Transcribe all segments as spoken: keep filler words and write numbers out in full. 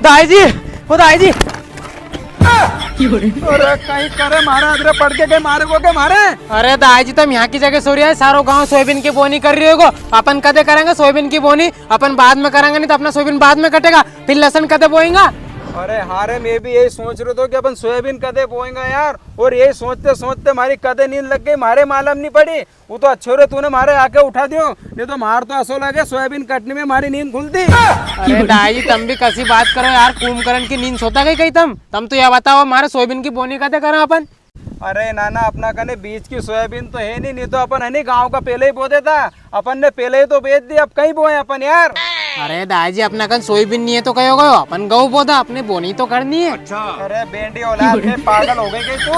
दाई जी, ओ दाई जी। अरे कई करे मारे, अदरे पड़ के कई मारे को के मारे? अरे दाई जी, तम यहाँ की जगह सो रिया है, सारो गांव सोयाबीन की बोनी कर रियो होगो। अपन कदे करेंगे सोयाबीन की बोनी? अपन बाद में करेंगे, नी तो अपना सोयाबीन बाद में कटेगा, फिर लसन कदे बोएंगा? अरे हाँ रे, मैं भी यही सोच रियो थो कि अपन सोयाबीन कदे बोएंगा यार, और यही सोचते सोचते मारी कदे नींद लग गई, मारे मालूम नी पड़ी। वो तो अच्छो रे, तूने मारे आके उठा दियो, नी तो मार तो असो लगे सोयाबीन कटने में मारी नींद खुलती। अरे दाई जी, तम भी कसी बात करो यार, कुंभकर्ण की नींद सोता गई कई तम? तम तो या बताओ, मारे सोयाबीन की बोनी कदे करा अपन? अरे नाना, अपना कने बीज की सोयाबीन तो है नी, नी तो अपन है नी गांव का पेले ही बो देता। अपन ने पेले ही तो बेच दी, अब कई बोए अपन यार। अरे दाई जी, अपना कन सोयाबीन नी है तो कई हो गयो, अपन गऊ बोदा, अपने बोनी तो करनी है। अरे बेंडी औलाद, कई पागल हो गई कई तू?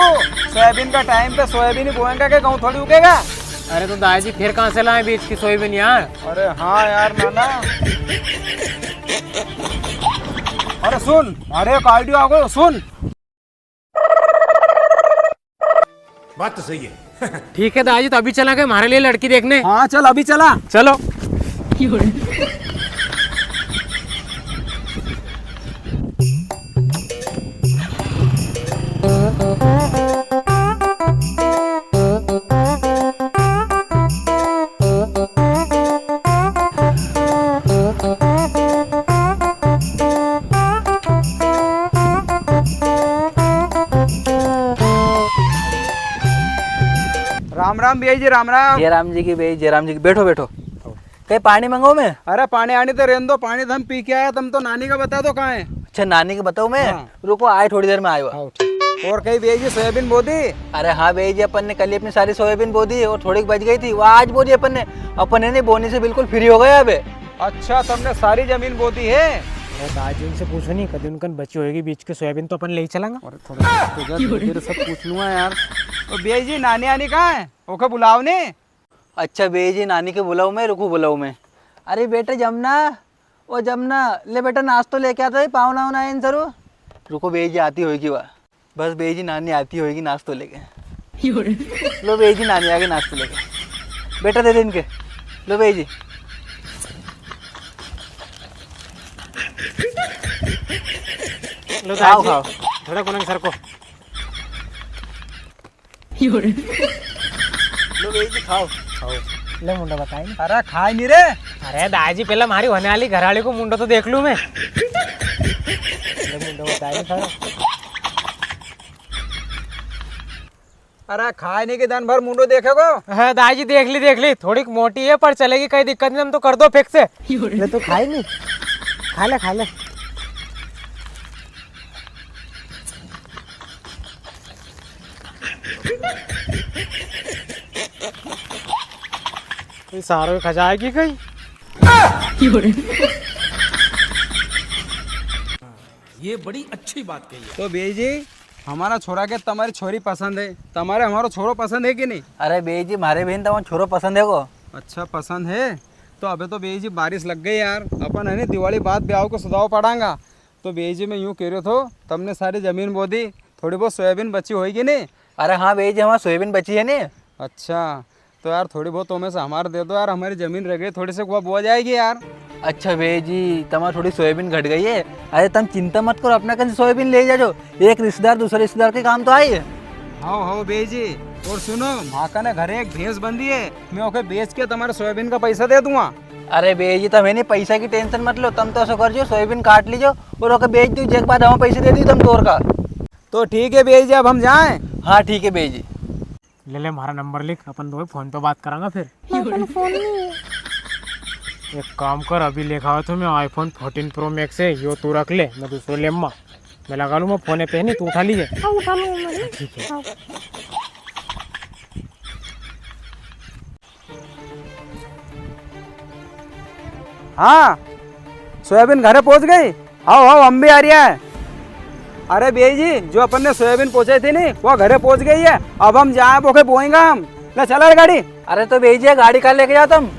सोयाबीन का टाइम पे सोयाबीन ही बोएंगा, के गऊ थोड़ी उगेगा? अरे तो दाई जी, फिर कहाँ से लाए बीज की सोयाबीन यार? अरे हाँ यार नाना। अरे सुन, अरे एक आइडिया आ गयो, सुन। बात तो सही है। ठीक है दाई जी, तो अभी चला गए हमारे लिए लड़की देखने। हाँ चल, अभी चला। चलो। राम राम भैया जी, राम राम। जय राम जी की भैया, जय राम जी की। बैठो, बैठो। कई पाणी मंगाऊं मैं? अरे पाणी आणी तो रेन दो, पाणी तो हम पी के आया, तम तो नानी का बता दो कहाँ है। अच्छा, नानी का बताऊं मैं? हाँ। रुको, आए थोड़ी देर में आयो। हाँ, ठीक। और कई भैया जी सोयाबीन बो दी? अरे हाँ भैया जी, अपन ने कल ही अपनी सारी सोयाबीन बो दी और थोड़ी बच गई थी, वो आज बो दी अपन ने। अपन है नी बोनी से बिल्कुल फ्री हो गया अबे। अच्छा, तमने सारी जमीन बो दी है? अरे दाजी, उनसे पूछो नी, कदी उनकन बची होएगी बीच के सोयाबीन तो अपन ले ही चलांगा। अरे थोड़ा तो जा, धीरे धीरे सब पूछ लूंगा यार। तो भैया जी, नानी आनी कहाँ है? ओके बुलाओ नी। अच्छा भैया जी, नानी के बुलाऊं मैं, रुको बुलाऊं मैं। अरे बेटा जमुना, ओ जमुना, ले बेटा नाश्तो लेके आ तो, पावना होना है इन सरू। रुको भैया जी, आती होएगी वा। बस भैया जी, नानी आती होएगी नाश्तो लेके। लो भैया जी, नानी आ गई नाश्तो लेके। बेटा दे दे इनके। लो भैया जी। लो खाओ, दाजी, खाओ। थोड़ा कोना सरको। लो भैया जी, खाओ। खाओ। ले मुंडो बताई नी। अरे खाए नी रे। अरे दाजी, पहले हमारी होने वाली घरवाली को मुंडो तो देख लूं मैं। ले मुंडो बताई नी थारो। अरे खाए नी के दन भर मुंडो देखेगो। हाँ दाजी, देख ली, देख ली, थोड़ी मोटी है पर चलेगी, कई दिक्कत नी, हम तो कर दो fix। ले तू खाए नी, खा ले, खा ले। ये सारो खा जाएगी कई? ये बड़ी अच्छी बात कही है। तो बेई जी, हमारा छोरा के तमारी छोरी पसंद है, तमारे हमारो छोरो पसंद है कि नी? अरे बेई जी, मारे भी तमारो छोरो पसंद है को। अच्छा, पसंद है? तो अबे तो बेई जी बारिश लग गई यार, अपन है नी दिवाली बाद ब्याव को सदाव पड़ांगा। तो बेई जी, मैं यूं कह रह्यो थो, तमने सारी जमीन बो दी, थोड़ी बहुत सोयाबीन बची होएगी नी? अरे हाँ बेई जी, हमारी सोयाबीन बची है नी। अच्छा, तो यार थोड़ी बहुत तो में से हमारे दे दो यार, हमारी जमीन रह गई थोड़ी सी, वो बोआ जाएगी यार। अच्छा बेई जी, तमारी थोड़ी सोयाबीन घट गई है। अरे तम चिंता मत करो, अपना कन सोयाबीन ले जाजो, एक रिश्तेदार दूसरे रिश्तेदार के काम तो आई है। हाँ हाँ बेई जी, और सुनो, म्हां कने घरे एक भैंस बंधी है, मैं ओके बेच के तमारे सोयाबीन का पैसा दे दूंगा। अरे बेई जी, तम है नी पैसा की tension मत लो, तम तो ऐसा कर जो सोयाबीन काट लीजो और ओके बेच दो, जेके बाद हम पैसे दे दी तम तोर का। तो ठीक है बेई जी, अब हम जाएं? हाँ ठीक है बेई जी। ले ले, म्हारा नंबर लिख, अपन दो फोन पे बात करांगा फिर। म्हारे कने फोन नी है। एक काम कर, अभी लेके आयो थो मैं iPhone fourteen Pro Max है, यो तू रख ले, मैं दूसरो लेम्मा। मैं लगा लूँ मैं फोन पे, नी तू उठा लीजे। हाँ, उठा लूँ मैं। ठीक है। हाँ। हाँ, सोयाबीन घरे पहुंच गई। हाओ, हाओ, हम भी आ रिया है। अरे बेई जी, जो अपन ने सोयाबीन पहुंचाई थी नी, वो घरे पहुंच गई है। अब हम जाए, बोके बोएंगा हम। ले चला रे गाड़ी। अरे तो बेई जी, गाड़ी कां लेके जाओ तम?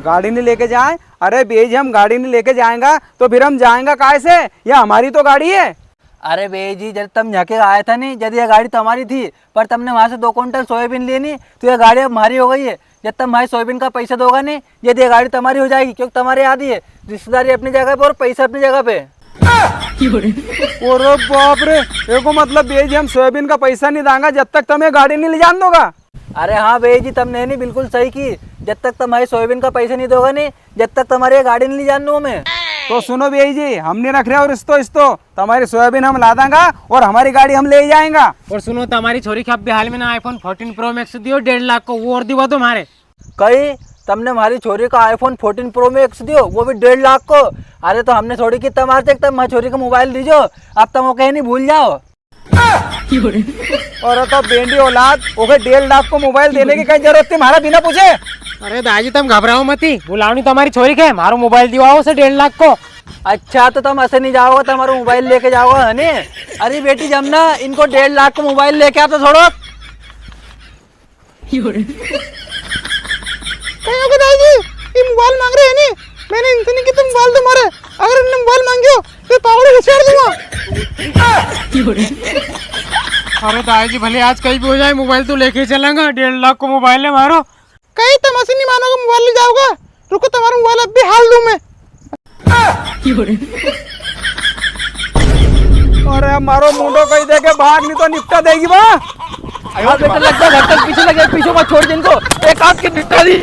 गाड़ी नी लेके जाए। अरे बेई जी, हम गाड़ी नी लेके जाएंगा, तो फिर हम जाएंगा काय से? या हमारी तो गाड़ी है। अरे बेई जी, जद तम यहाँ के आया था नी, जद ये गाड़ी तमारी थी, पर तमने वहाँ से दो कुंटल सोयाबीन ली नी, तो ये गाड़ी अब हमारी हो गई है। जद तम हमारी सोयाबीन का पैसा दोगा नी, जद ये गाड़ी तमारी हो जाएगी, क्योंकि तमारे याद ही है, रिश्तेदारी अपनी जगह पे और पैसा अपनी जगह पे। अरे बाप रे, एको मतलब बेई जी, हम सोयाबीन का पैसा नी दांगा जब तक तम ये गाड़ी नी ले जान दोगा। अरे हाँ बेई जी, तमने नी बिल्कुल सही की, जब तक तम हमारी सोयाबीन का पैसा नी दोगा नी, जब तक तमारी ये गाड़ी नी ले जान दूँ मैं। तो सुनो बेई जी, हम नी रख रहे हो रिश्तो इस्तो, तमारी सोयाबीन हम ला दांगा और हमारी गाड़ी हम ले जाएंगा। और सुनो, तमारी छोरी के अभी हाल में ना iPhone fourteen Pro Max दियो डेढ़ लाख को, वो और दिवा दो मारे। कई, तमने हमारी छोरी का iPhone fourteen Pro Max दियो, वो भी डेढ़ लाख को? अरे तो हमने थोड़ी की तमार से, तम हमारी छोरी का मोबाइल दीजो, अब तम वो कहीं नी भूल जाओ। अरे तो बेंडी औलाद, ओके डेढ़ लाख को मोबाइल देने की कई जरूरत थी हमारा बिना पूछे? अरे दाजी, तम घबराओ मती, बुलावनी तो हमारी छोरी के, मारो मोबाइल दिवाओ उसे डेढ़ लाख को। अच्छा, तो तम ऐसे नी जाओगा, तमारो मोबाइल लेके जाओगा, है नी? अरे बेटी जमना, इनको डेढ़ लाख को मोबाइल लेके आ तो थोड़ो। कई होगा दाजी, ये मोबाइल मांग रहे हैं नी, मैंने इनसे नी की तुम मोबाइल दो मारे, अगर इनने मोबाइल मांगियो, तो पावड़े उछाड़ दूंगा। अरे दाजी, भले आज कई भी हो जाए, मोबाइल तो लेके चलांगा, डेढ़ लाख को मोबाइल है मारो। कई तम ऐसे नी मानोगा, मोबाइल ले जाओगा, रुको, तमारो मोबाइल अब भी हाल दूं मैं। अरे मारो मुंडो कई देके भाग, नी तो निपटा देगी बा। हाँ बेटा, लग जा, घर तक पीछे लगे, पीछे मत छोड़ जिनको, एक हाथ के निपटा दी।